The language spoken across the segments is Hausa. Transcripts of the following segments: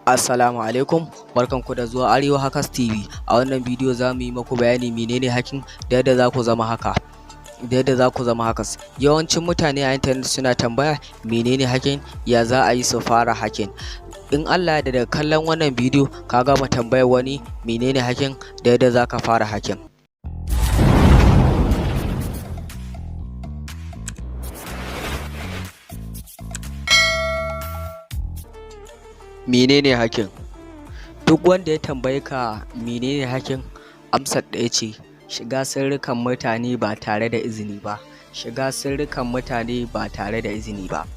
Assalamu alaikum, barkanku da zuwa Arewa Hackers TV. A wannan bidiyo za mu yi muku bayani menene hacking da yadda za ku zama hacker. Da yadda za ku zama hackers. Yawancin mutane a intanet suna tambaya menene hacking, ya za a yi su fara hacking. In Allah ya yarda, daga kallon wannan bidiyo ka gama tambayar wani menene hacking da yadda za ka fara hacking. Menene hacking? Duk wanda ya tambaye ka menene hacking, amsar ɗaya ce: shiga sirrikan mutane ba tare da izini ba. Shiga sirrikan mutane ba tare da izini ba.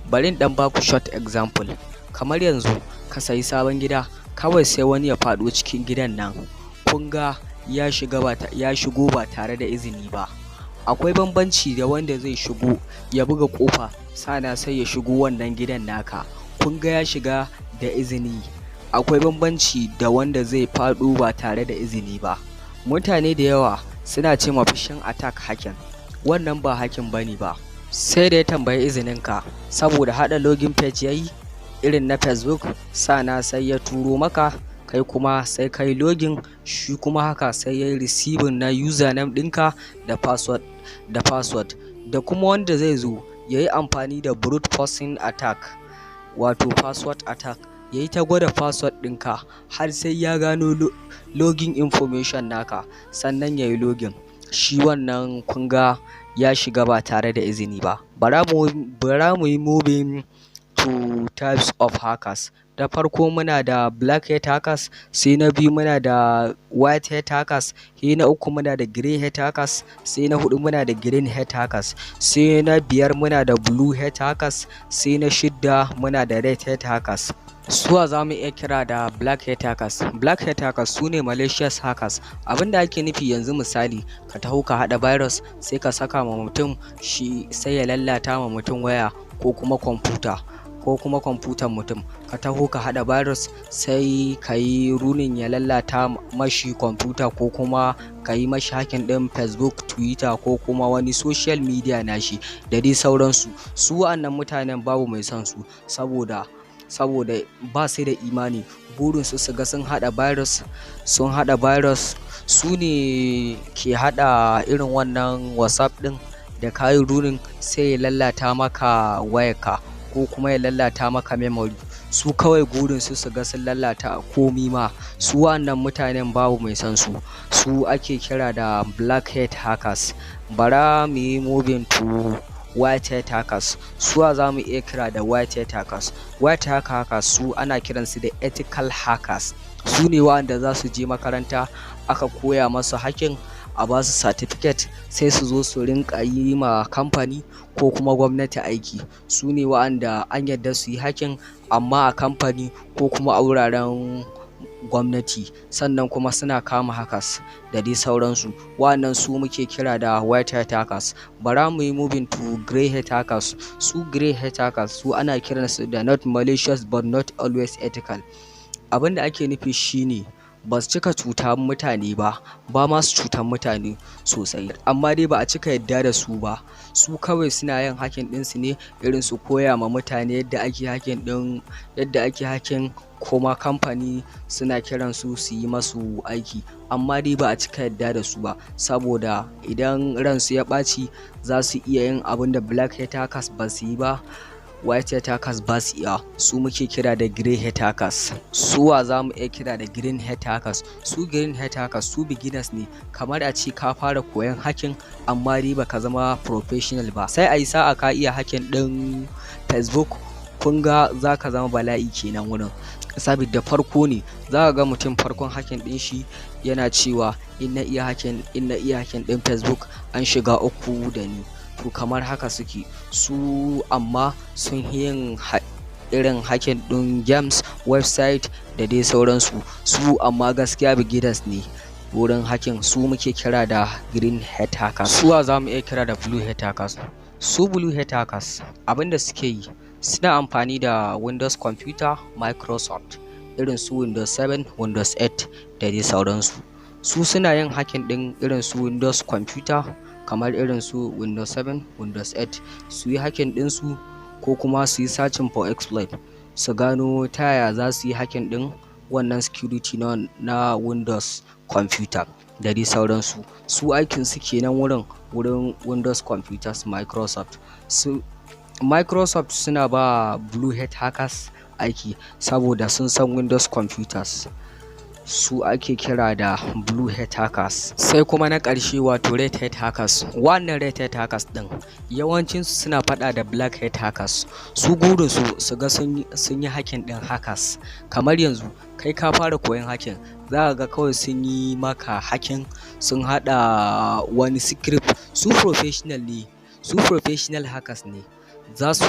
Bari in ɗan baku short example. Kamar yanzu ka sayi sabon gida, kawai sai wani ya faɗo cikin gidan nan. Kun ga ya shiga ba ya shigo ba tare da izini ba. Akwai bambanci da wanda zai shigo ya buga ƙofa, sannan sai ya shigo wannan gidan naka. Kun ga ya shiga da izini. Akwai bambanci da wanda zai faɗo ba tare da izini ba. Mutane da yawa suna ce ma phishing attack hacking. Wannan ba hacking bane ba. Sai da ya tambayi izininka, saboda haɗa login page yayi irin na Facebook, sannan sai ya turo maka, kai kuma sai kai login, shi kuma haka sai yayi receiving na username ɗinka da password. Da kuma wanda zai zo ya yi amfani da brute forcing attack, wato password attack, ya yi ta gwada password ɗinka har sai ya gano login information naka, sannan ya yi login. Shi wannan kun ga ya shiga ba tare da izini ba. Bara mu yi moving to types of hackers. Da farko muna da black hat hackers, sai na biyu muna da white hat hackers, sai na uku muna da grey hat hackers, sai na huɗu muna da green hat hackers, sai na biyar muna da blue hat hackers, sai na shidda muna da red hat hackers. Suwa za mu iya kira da black hat hackers? Black hat hackers su ne malicious hackers. Abin da ake nufi yanzu, misali, ka taho ka haɗa virus, sai ka saka ma mutum shi, sai ya lalata ma mutum waya ko kuma kwamfuta, ko kuma kwamfutan mutum. Ka taho ka haɗa virus, sai ka yi running, ya lalata mashi kwamfuta, ko kuma ka yi mashi hacking ɗin Facebook, Twitter ko kuma wani social media nashi da dai sauransu. Su wa'annan mutanen babu mai son su, saboda ba su da imani. Burinsu su ga sun haɗa virus, sun haɗa virus. Su ne ke haɗa irin wannan WhatsApp ɗin da ka yi running, sai ya lalata maka wayarka ko kuma ya lalata maka memory. Su kawai burinsu su ga sun lalata komi ma. Su wa'annan mutanen babu mai son su. Su ake kira da black hat hackers. Bara mu yi moving to white hat hackers. Suwa za mu iya kira da white hat hackers? White hat hackers su ana kiransu da ethical hackers. Su ne wa'anda za su je makaranta aka koya masu hacking, a ba su certificate, sai su zo su rinƙa yi ma kamfani ko kuma gwamnati aiki. Su ne wa'anda an yarda su yi hacking, amma a kamfani ko kuma a wuraren gwamnati, sannan kuma suna kama hackers da dai sauransu. Wa'annan su muke kira da white hat hackers. Bara mu yi moving to grey hat hackers. Su grey hat hackers su ana kiransu da not malicious but not always ethical. Abin da ake nufi shine ba su cika cutar mutane ba, ba ma su cutar mutane sosai, amma dai ba a cika yarda da su ba. Su kawai suna yin hacking ɗinsu ne, irin su koya ma mutane yadda ake hacking ɗin, yadda ake hacking, kuma kamfani suna kiran su su yi masu aiki, amma dai ba a cika yarda da su ba, saboda idan ransu ya ɓaci za su iya yin abin da black hat hackers ba su yi ba, white hat hackers ba su iya. Su muke kira da grey hat hackers. Suwa za mu iya kira da green hat hackers? Su green hat hackers su beginners ne. Kamar a ce ka fara koyon hacking, amma dai baka zama professional ba. Sai a yi sa'a ka iya hacking ɗin Facebook, kun ga za ka zama bala'i kenan wurin. Saboda farko ne za ka ga mutum farkon hacking ɗin shi yana cewa in na iya hacking ɗin Facebook, an shiga uku da ni. To, kamar haka suke su, amma sun yi yin irin hacking ɗin games, website da dai sauransu. Su amma gaskiya beginners ne wurin hacking. Su muke kira da green hat hackers. Suwa za mu iya kira da blue hat hackers? Su blue hat hackers, abin da suke yi, suna amfani da Windows computer Microsoft, irin su Windows 7, Windows 8 da dai sauransu. Su suna yin hacking ɗin irin su Windows computer, kamar irin su Windows 7, Windows 8, su yi hacking ɗinsu ko kuma su yi searching for exploit. Su gano ta yaya za su yi hacking ɗin wannan security na Windows computer da dai sauransu. Su aikinsu kenan wurin Windows computers. Microsoft, su Microsoft suna ba Blue Hat hackers aiki saboda sun san Windows computers. Su ake kira da Blue Hat hackers. Sai kuma na ƙarshe, wato Red Hat hackers. Wannan Red Hat hackers ɗin yawancinsu suna faɗa da Black Hat hackers. Su burinsu su ga sun yi hacking ɗin hackers. Kamar yanzu kai ka fara koyon hacking, za ka ga kawai sun yi maka hacking, sun haɗa wani script. Su professional ne, su professional hackers ne. Za su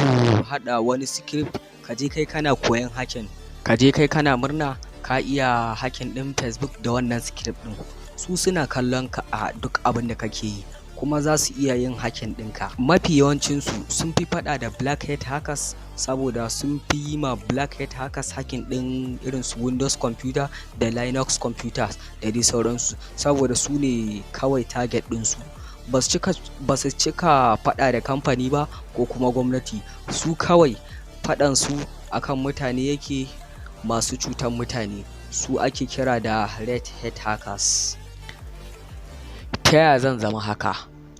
haɗa wani script, ka je kai kana koyon hacking, ka je kai kana murna ka iya hacking ɗin Facebook da wannan script ɗin. Su suna kallon ka a duk abin da kake yi, kuma za su iya yin hacking ɗinka. Mafi yawancinsu sun fi faɗa da Black Hat hackers saboda sun fi yi ma Black Hat hackers hacking ɗin irin su Windows computer da Linux computers da dai sauransu, saboda su ne kawai target ɗinsu. Ba su cika faɗa da kamfani ba ko kuma gwamnati. Su kawai faɗansu akan mutane yake, masu cutan mutane. Su ake kira da Red Hat hackers. Ta yaya zan zama hacker?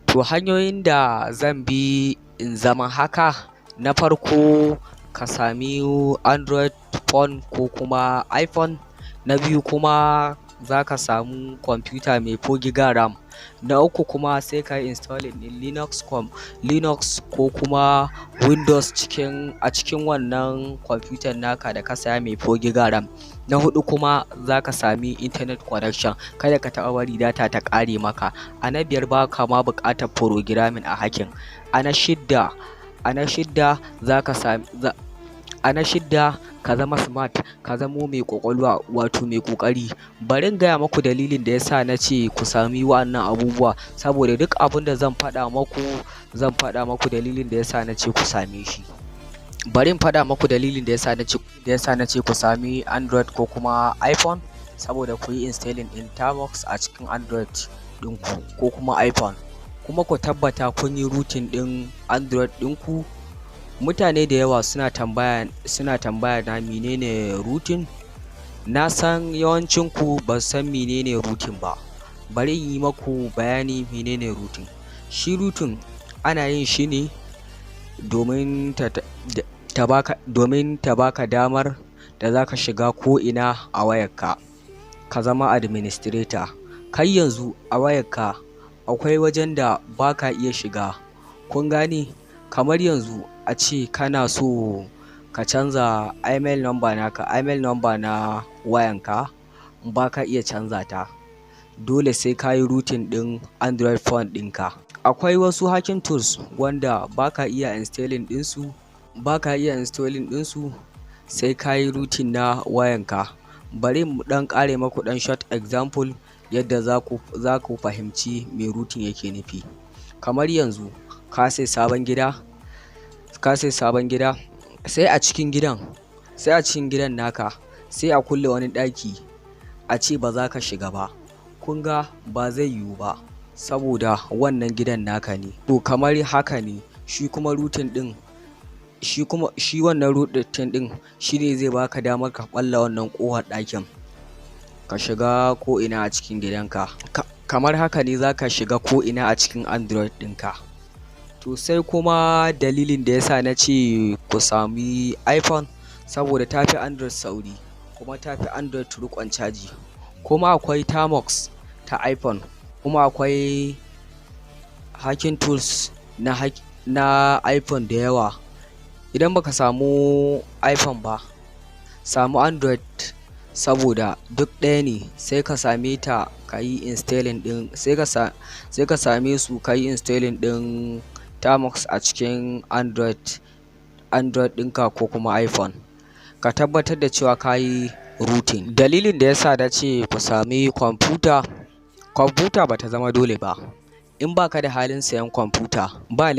To, hanyoyin da zan bi in zama hacker: na farko, ka sami Android phone ko kuma iPhone. Na biyu kuma, za ka samu kwamfuta mai 4 giga RAM. Na uku kuma, sai ka yi installing ɗin Linux ko kuma Windows a cikin wannan kwamfutan naka da ka saya mai 4 giga RAM. Na huɗu kuma, za ka sami internet connection, kada ka taɓa bari data ta ƙare maka. A na biyar, ba ka ma buƙatar programming a hacking. A na shidda za ka sami a na shidda, ka zama smart, ka zamo mai ƙwaƙwalwa, wato mai ƙoƙari. Bari in gaya maku dalilin da ya sa na ce ku sami wa'annan abubuwa, saboda duk abin da zan faɗa maku, zan faɗa maku dalilin da ya sa na ce ku same shi. Bari in faɗa maku dalilin da ya sa na ce ku sami Android ko kuma iPhone, saboda ku yi installing ɗin Termux a cikin Android ɗinku ko kuma iPhone, kuma ku tabbata kun yi rooting ɗin Android ɗinku. Mutane da yawa suna tambaya na menene rooting. Na san yawancinku ba su san menene rooting ba. Bari in yi maku bayani menene rooting. Shi rooting ana yin shi ne domin ta baka damar da za ka shiga ko'ina a wayarka, ka zama administrator. Kai yanzu a wayarka akwai wajen da ba ka iya shiga. Kun gane? Kamar yanzu a ce kana so ka canza email number naka, email number na wayanka, ba ka iya canza ta. Dole sai ka yi rooting ɗin Android phone ɗinka. Akwai wasu hacking tools wanda ba ka iya installing ɗinsu, ba ka iya installing ɗinsu sai ka yi rooting na wayanka. Bari mu ɗan ƙare maku ɗan short example yadda za ku fahimci me rooting yake nufi. Kamar yanzu ka sai sabon gida, sai a cikin gidan naka sai a kulle wani ɗaki, a ce ba za ka shiga ba. Kun ga ba zai yiwu ba, saboda wannan gidan naka ne. To, kamar haka ne shi kuma rooting ɗin. Shi kuma shi wannan rooting ɗin shine zai baka damar ka ɓalla wannan ƙofar ɗakin, ka shiga ko'ina a cikin gidanka. Kamar haka ne za ka shiga ko'ina a cikin Android ɗinka. To, sai kuma dalilin da ya sa na ce ku sami iPhone, saboda ta fi Android sauri kuma ta fi Android riƙon caji. Kuma akwai Termux ta iPhone, kuma akwai hacking tools na iPhone da yawa. Idan baka samu iPhone ba, samu Android, saboda duk ɗaya ne. Sai ka same ta ka yi installing ɗin, sai ka same su ka yi installing ɗin Termux a cikin Android ɗinka ko kuma iPhone. Ka tabbatar da cewa ka yi rooting. Dalilin da ya sa na ce ku sami kwamfuta: kwamfuta ba ta zama dole ba. In baka da halin sayan kwamfuta, ba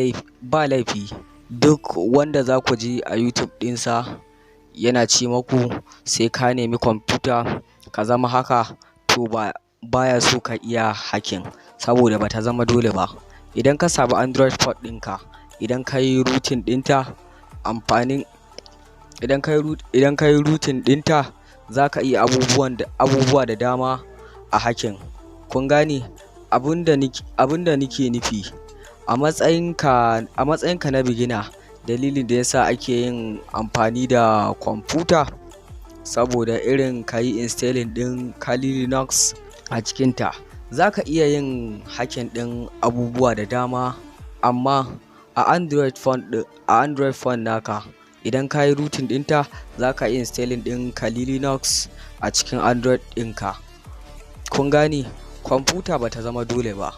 laifi. Duk wanda za ku ji a YouTube ɗinsa yana ce maku sai ka nemi kwamfuta ka zama hacker, to ba baya so ka iya hacking, saboda ba ta zama dole ba. Idan ka samu Android phone ɗinka, idan ka yi rooting ɗinta, amfanin Idan ka yi rooting ɗinta, za ka iya abubuwa da dama a hacking. Kun gane abin da nake nufi? A matsayinka na beginner, dalilin da yasa ake yin amfani da kwamfuta saboda irin ka yi installing ɗin Kali Linux a cikinta, za ka iya yin hacking ɗin abubuwa da dama. Amma a Android phone naka, idan ka yi rooting ɗinta, za ka iya installing ɗin Kali Linux a cikin Android ɗinka. Kun gane? Kwamfuta ba ta zama dole ba,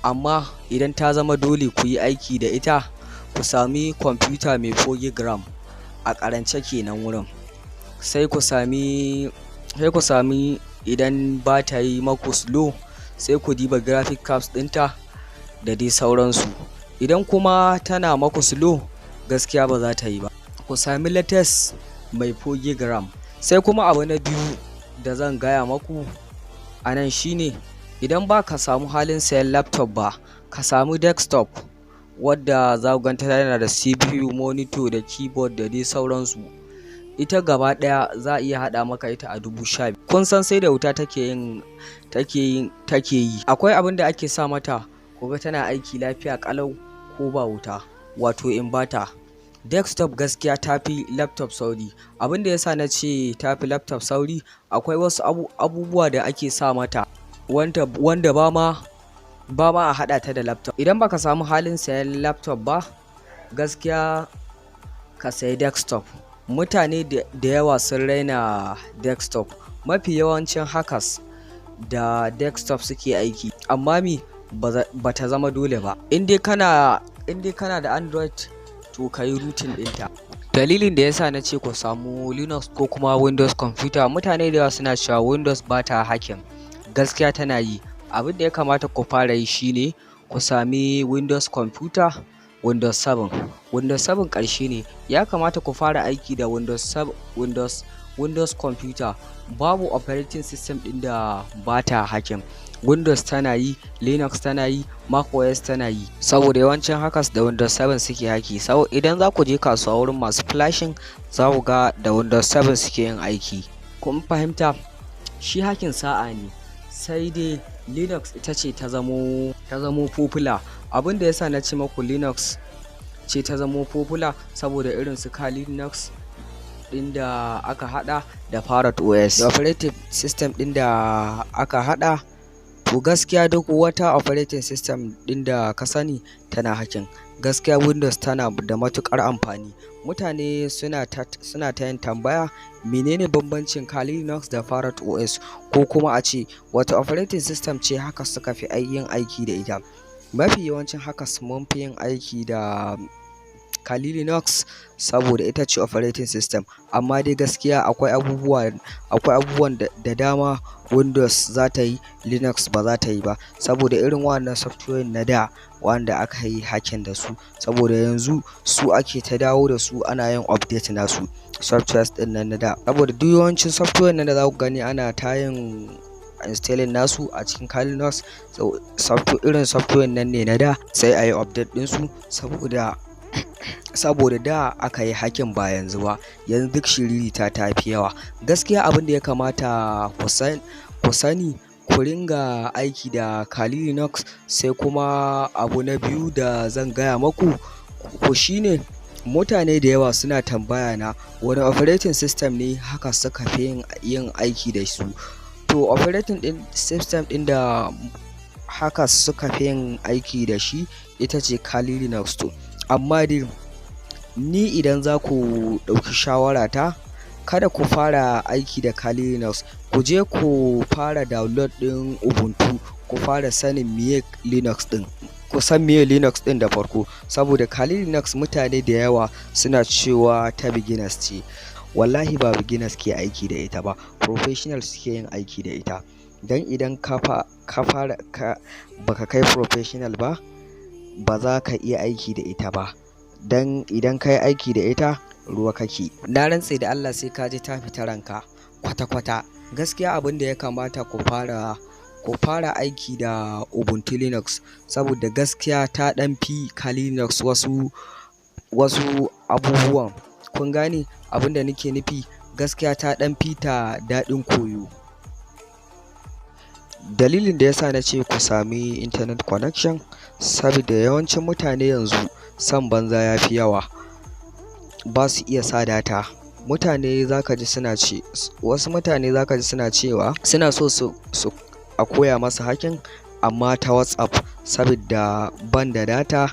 amma idan ta zama dole ku yi aiki da ita, ku sami kwamfuta mai 4 gig RAM a ƙarance kenan wurin. Sai ku sami, idan ba ta yi maku slow, sai ku diba graphic cards ɗinta da dai sauransu. Idan kuma tana maku slow, gaskiya ba za ta yi ba. Ku sami latest mai 4 gig RAM. Sai kuma abu na biyu da zan gaya maku a nan shine, idan ba ka samu halin sayan laptop ba, ka samu desktop wadda za ku ganta tana da CPU, monitor da keyboard da dai sauransu. Ita gaba ɗaya za a iya haɗa maka ita a 12,000. Kun san sai da wuta take yi. Akwai abin da ake sa mata, ku ga tana aiki lafiya ƙalau ko ba wuta, wato inverter. Desktop gaskiya ta fi laptop sauri. Abin da ya sa na ce ta fi laptop sauri, akwai wasu abubuwa da ake sa mata wanda ba ma a haɗa ta da laptop. Idan baka samu halin sayan laptop ba, gaskiya ka sayi desktop. Mutane da yawa sun raina desktop. Mafi yawancin hackers da desktop suke aiki, amma me ba ta zama dole ba. In dai kana da Android, to ka yi rooting ɗinta. Dalilin da ya sa na ce ku samu Linux ko kuma Windows computer, mutane da yawa suna cewa Windows ba ta hacking. Gaskiya tana yi. Abin da ya kamata ku fara yi shine ku sami Windows computer, Windows 7. Windows 7 ƙarshe ne. Ya kamata ku fara aiki da Windows 7, Windows computer. Babu operating system ɗin da ba ta hacking. Windows tana yi, Linux tana yi, macOS tana yi. Saboda yawancin hackers da Windows 7 suke hacking. Idan za ku je kasuwa wurin masu flashing, za ku ga da Windows 7 suke yin aiki. Kun fahimta? Shi hacking sa'a ne. Sai dai Linux ita ce ta zamo popular. Abin da ya sa na ce maku Linux ce ta zamo popular, saboda irin su Kali Linux ɗin da aka haɗa da Parrot OS. Operating system ɗin da aka haɗa, to gaskiya duk wata operating system ɗin da ka sani tana hacking. Gaskiya Windows tana da matuƙar amfani. Mutane suna ta yin tambaya, menene bambancin Kali Linux da Parrot OS, ko kuma a ce wata operating system ce hackers suka fi yin aiki da ita. Mafi yawancin hackers mun fi yin aiki da Kali Linux saboda ita ce operating system. Amma dai gaskiya akwai abubuwan da dama Windows za ta yi, Linux ba za ta yi ba. Saboda irin wannan software na da wanda aka yi hacking da su. Saboda yanzu su ake ta dawo da su, ana yin update nasu, softwares ɗin nan na da. Saboda duk yawancin software nan da za ku gani ana ta yin installing nasu a cikin Kali Linux, irin software nan ne na da, sai a yi update ɗinsu saboda da aka yi hacking, ba yanzu ba. Yanzu duk shiririta ta fi yawa. Gaskiya abin da ya kamata ku sani, ku ringa aiki da Kali Linux. Sai kuma abu na biyu da zan gaya maku ku shine, mutane da yawa suna tambaya na wane operating system ne haka suka fi yin aiki da su. To, operating system ɗin da hackers suka fi yin aiki da shi ita ce Kali Linux. To, amma dai ni idan za ku ɗauki shawarata, kada ku fara aiki da Kali Linux. Ku je ku fara download ɗin Ubuntu, ku fara sanin meye Linux ɗin. Ku san meye Linux ɗin da farko. Saboda Kali Linux, mutane da yawa suna cewa ta beginners ce. Wallahi ba beginners ke aiki da ita ba, professionals suke yin aiki da ita. Don idan ka fara ka baka kai professional ba, ba za ka iya aiki da ita ba. Don idan ka yi aiki da ita, ruwa kake. Na rantse da Allah sai ka ji ta fita ranka kwata-kwata. Gaskiya abin da ya kamata ku fara aiki da Ubuntu Linux, saboda gaskiya ta ɗan fi Kali Linux wasu abubuwan. Kun gane? Abin da nake nufi, gaskiya ta ɗan fita daɗin koyo. Dalilin da yasa na ce ku sami internet connection, saboda yawancin mutane yanzu son banza ya fi yawa, ba su iya sa data. Mutane za ka ji suna ce, wasu mutane za ka ji suna cewa suna so su a koya masa hacking amma ta WhatsApp, saboda ban da data,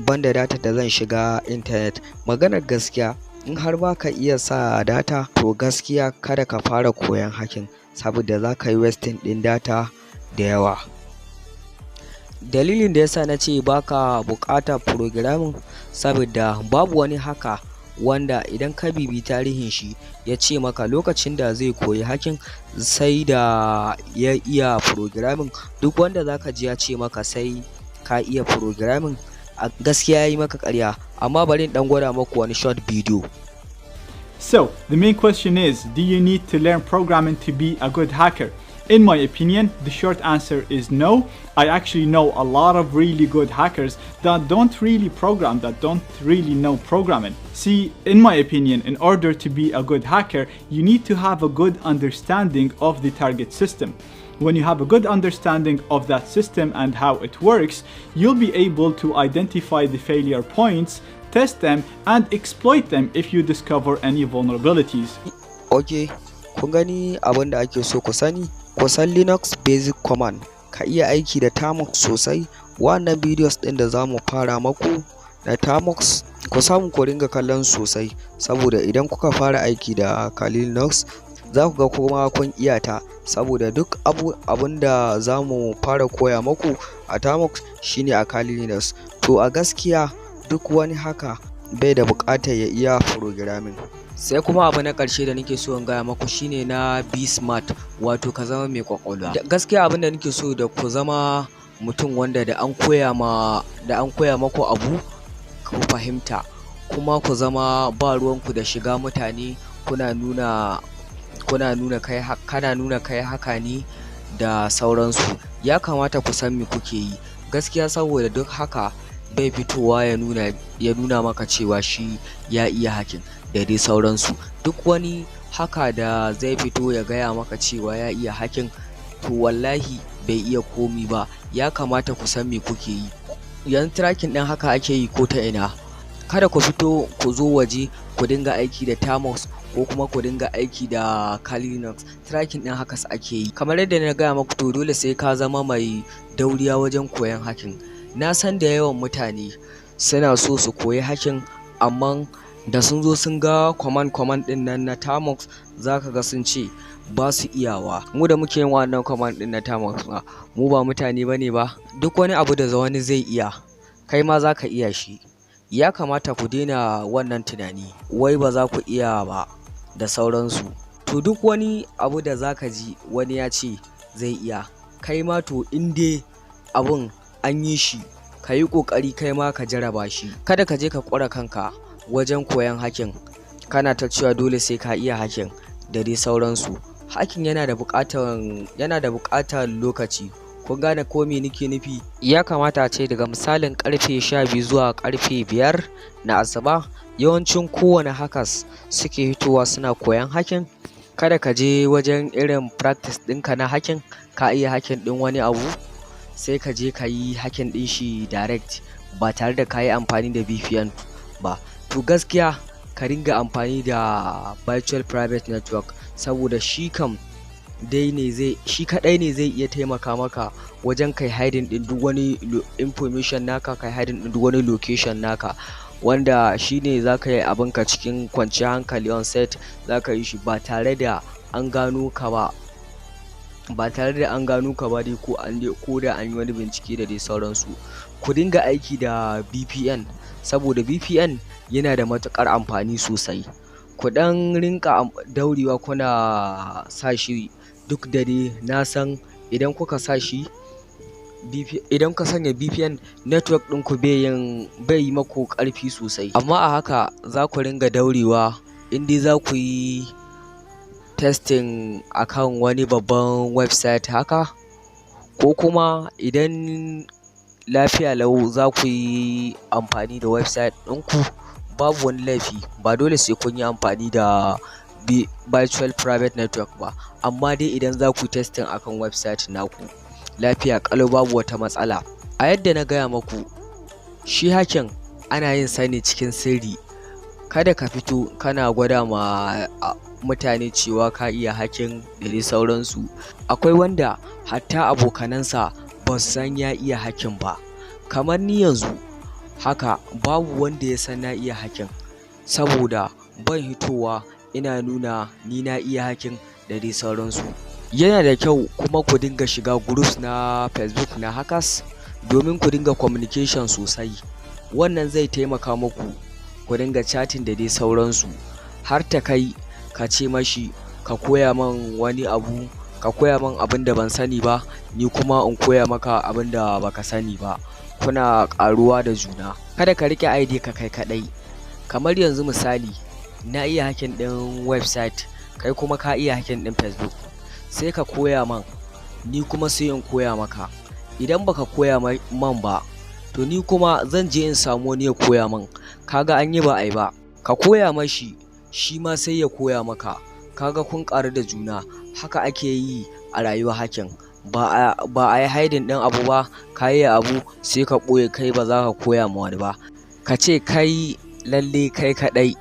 ban da data da zan shiga internet. Maganar gaskiya, in har ba ka iya sa data, to gaskiya kada ka fara koyon hacking, saboda za ka yi wasting ɗin data da yawa. Dalilin da yasa na ce ba ka buƙatar programming, saboda babu wani hacker wanda idan ka bibiyi tarihin shi ya ce maka lokacin da zai koyi hacking sai da ya iya programming. Duk wanda za ka ji ya ce maka sai ka iya programming, a gaskiya ya yi maka ƙarya. Amma bari in ɗan gwada maku wani short video. So, the main question is, do you need to learn programming to be a good hacker? In my opinion, the short answer is no. I actually know a lot of really good hackers that don't really program, that don't really know programming. See, in my opinion, in order to be a good hacker, you need to have a good understanding of the target system. When you have a good understanding of that system and how it works, you'll be able to identify the failure points, test them, and exploit them if you discover any vulnerabilities. Ok, kun gani, abin da ake so ku sani, ku san Linux basic command, ka iya aiki da Termux sosai. Wannan videos ɗin da za mu fara maku na Termux, ku samu ku ringa kallon sosai, saboda idan kuka fara aiki da Kali Linux, za ku ga kuma kun iya ta, saboda duk abun da za mu fara koya maku a Termux shine a Kali Linux. To, a gaskiya duk wani hacker bai da buƙatar ya iya programming. Sai kuma abu na ƙarshe da nake so in gaya maku shine na be smart, wato ka zama mai ƙwaƙwalwa. Gaskiya abin da nake so da ku zama mutum wanda da an koya maku abu ku fahimta, kuma ku zama ba ruwanku da shiga mutane kuna nuna kai, kana nuna kai hacker ne da sauransu. Ya kamata ku san me kuke yi gaskiya, saboda duk hacker bai fitowa ya nuna maka cewa shi ya iya hacking da dai sauransu. Duk wani hacker da zai fito ya gaya maka cewa ya iya hacking, to wallahi bai iya komi ba. Ya kamata ku san me kuke yi. Yanzu tracking ɗin hacker ake yi ko ta ina. Kada ku fito ku zo waje ku dinga aiki da Termux ko kuma ku dinga aiki da Kali Linux. Tracking ɗin hackers ake yi. Kamar yadda na gaya maku, to dole sai ka zama mai dauriya wajen koyon hacking. Na san da yawan mutane suna so su koyi hacking, amma da sun zo sun ga command command ɗin nan na Termux, za ka ga sun ce ba su iyawa. Mu da muke yin wannan command ɗin na Termux ma, mu ba mutane ba ne ba? Duk wani abu da wani zai iya, kai ma za ka iya shi. Ya kamata ku daina wannan tunani wai ba za ku iya ba da sauransu. To, duk wani abu da za ka ji wani ya ce zai iya, kai ma to in dai abun an yi shi, ka yi ƙoƙari kai ma ka jarraba shi. Kada ka je ka ƙure kanka wajen koyon hacking, kana ta cewa dole sai ka iya hacking da dai sauransu. Hacking yana da buƙatar lokaci. Kun gane ko me nake nufi? Ya kamata ace daga misalin ƙarfe 12 zuwa ƙarfe 5 na asuba yawancin kowane hackers suke fitowa suna koyon hacking. Kada ka je wajen irin practice ɗinka na hacking, ka iya hacking ɗin wani abu, sai ka je ka yi hacking ɗin shi direct ba tare da ka yi amfani da VPN ba. To, gaskiya ka ringa amfani da virtual private network, saboda shi kam dai ne zai shi kaɗai ne zai iya taimaka maka wajen kai hiding ɗin duk wani information naka, kai hiding ɗin duk wani location naka, wanda shi ne za ka yi abunka cikin kwanciyar hankali. On set za ka yi shi ba tare da an gano ka ba, ba tare da an gano ka ba dai, ko da an yi wani bincike da dai sauransu. Ku dinga aiki da VPN, saboda VPN yana da matuƙar amfani sosai. Ku ɗan rinƙa daurewa kuna sa shi, duk da dai na san idan ka sanya VPN, network ɗinku bai yi maku ƙarfi sosai. Amma a haka za ku ringa daurewa in dai za ku yi testing akan wani babban website haka, ko kuma idan lafiya lau za ku yi amfani da website ɗinku. Babu wani laifi, ba dole sai kun yi amfani da virtual private network ba, amma dai idan za ku yi testing akan website naku, lafiya ƙalau, babu wata matsala. A yadda na gaya maku, shi hacking ana yin sa ne cikin sirri. Kada ka fito kana gwada ma mutane cewa ka iya hacking da dai sauransu. Akwai wanda hatta abokanansa ba su san ya iya hacking ba. Kamar ni yanzu haka, babu wanda ya san na iya hacking, saboda ban hitowa ina nuna ni na iya hacking da dai sauransu. Yana da kyau kuma ku dinga shiga groups na Facebook na hackers domin ku dinga communication sosai. Wannan zai taimaka muku ku dinga chatting da dai sauransu, har ta kai ka ce mashi ka koya man wani abu, ka koya man abin da ban sani ba, ni kuma in koya maka abin da baka sani ba. Kuna ƙaruwa da juna. Kada ka riƙe idea ka kai kaɗai. Kamar yanzu misali, na iya hacking ɗin website, kai kuma ka iya hacking ɗin Facebook. Sai ka koya man, ni kuma sai in koya maka. Idan baka koya man ba, to ni kuma zan je in samu wani ya koya man. Kaga an yi ba ai ba. Ka koya mashi, shi ma sai ya koya maka. Kaga kun ƙaru da juna. Haka ake yi a rayuwar hacking. Ba a yi hiding ɗin abu ba. Ka iya abu, sai ka ɓoye, kai ba za ka koya ma wani ba. Ka ce kai lalle kai kaɗai.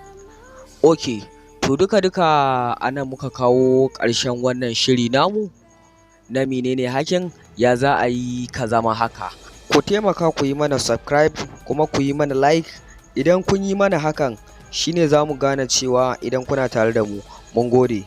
Ok, to duka duka a nan muka kawo ƙarshen wannan shiri namu na menene hacking, ya za a yi ka zama hacker. Ku taimaka ku yi mana subscribe kuma ku yi mana like. Idan kun yi mana hakan, shine za mu gane cewa idan kuna tare da mu. Mun gode.